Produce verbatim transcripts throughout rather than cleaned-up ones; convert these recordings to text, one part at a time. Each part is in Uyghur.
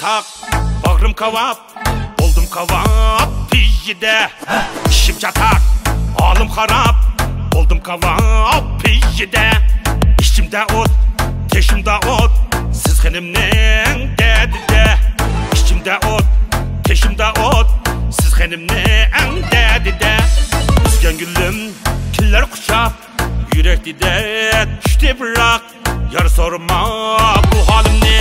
تاق، باغرىم كاۋاپ، بولدۇم كاۋاپ پېيىدە. ئىشىم چاتاق، ھالىم خاراب، بولدۇم كاۋاپ پېيىدە. ئىچىمدە ئوت، تېشىمدا ئوت، سىز خېنىمنىڭ دەردىدە. ئىچىمدە ئوت، تېشىمدا ئوت، سىز خېنىمنىڭ دەردىدە. ئۈزگەن گۈلۈم، كۈنلەر قۇچاپ، يۈرەكتە دەرد چۈشتى بىراق. يار سورىما بۇ ھالىمنى،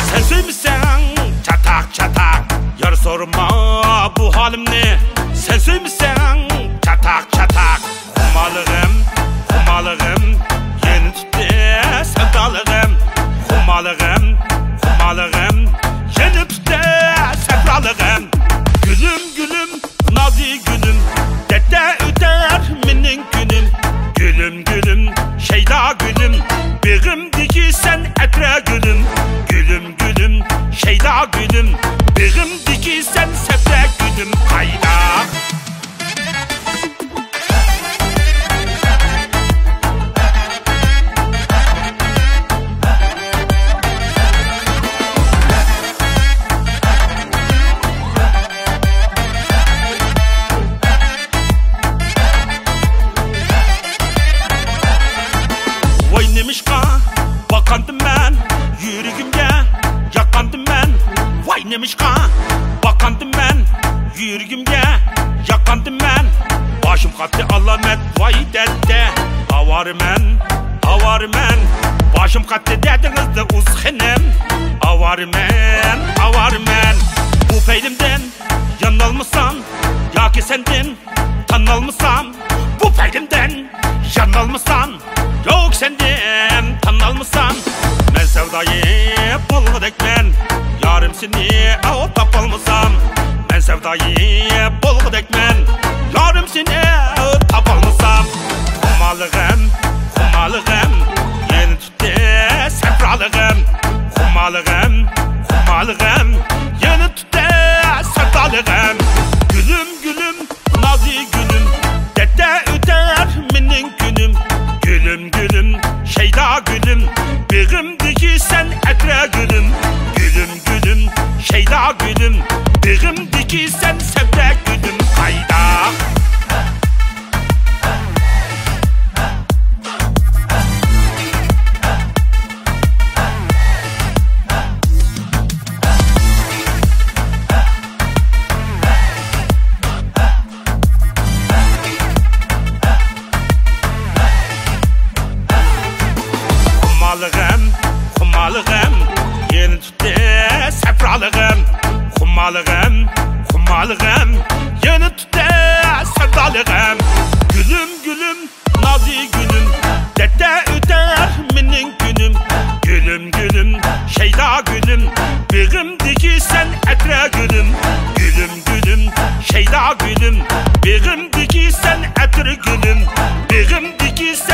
سەن سۆيمىسەڭ چاتاق چاتاق. يار سورىما بۇ ھالىمنى، سەن سۆيمىسەڭ چاتاق چاتاق. خۇمارلىقىم، خۇمارلىقىم، يەنە تۇتتى سەۋدالىقىم. خۇمارلىقىم، خۇمارلىقىم، يەنە تۇتتى سەپرالىقىم. گۈلۈم، گۈلۈم، نازى گۈلۈم، دەردتە ئۆتەر مېنىڭ كۈنۈم. گۈلۈم، گۈلۈم، شەيدا گۈلۈم، بېغىمدىكى سەن ئەترە گۈلۈم. گۈلۈم، گۈلۈم، شەيدا گۈلۈم، بېغىمدىكى سەن سەۋدە گۈلۈم. قايداق. ۋاي نېمىشقا باققانتىمەن، يۈرىكىمگە ياققانتىمەن. ۋاي نېمىشقا باققانتىمەن، يۈرىكىمگە ياققانتىمەن. باشىم قاتتى ئالامەت، ۋاي دەردتە ئاۋارىمەن، ئاۋارىمەن. باشىم قاتتى دەردىڭىزدە ئۇز خېنىم، ئاۋارىمەن، ئاۋارىمەن. بۇ پەيلىمدىن يانالمىسام ياكى سەندىن تانالمىسام، بۇ پەيلىمدىن يانالمىسام، يوق سەندىن تانالمىسام، مەن سەۋدايى بولغۇدەكمەن، يارىم سېنى ئاۋۇ تاپالمىسام. مەن سەۋدايى بولغۇدەكمەن، يارىم سېنى ئاۋۇ تاپالمىسام. خۇمارلىقىم، خۇمارلىقىم، يەنە تۇتتى سەپرالىقىم. خۇمارلىقىم، خۇمارلىقىم، يەنە تۇتتى سەپرالىقىم. گۈلۈم، گۈلۈم، نازى گۈلۈم، دەردتە ئۆتەر مېنىڭ كۈنۈم. گۈلۈم، گۈلۈم، شەيدا گۈلۈم، بېغىمدىكى سەن ئەترە گۈلۈم. گۈلۈم، گۈلۈم، شەيدا گۈلۈم، بېغىمدىكى سەن سەۋدە گۈلۈم. قايداق. خۇمارلىقىم، خۇمارلىقىم، يەنە تۇتتى سەپرالىقىم. خۇمارلىقىم، خۇمارلىقىم، يەنە تۇتتى سەپرالىقىم. گۈلۈم، گۈلۈم، نازى گۈلۈم، دەردتە ئۆتەر مېنىڭ كۈنۈم. گۈلۈم، گۈلۈم، شەيدا گۈلۈم، بېغىمدىكى سەن ئەترە گۈلۈم. گۈلۈم، گۈلۈم، شەيدا گۈلۈم، بېغىمدىكى سەن ئەترە گۈلۈم. بېغىمدىكى سەن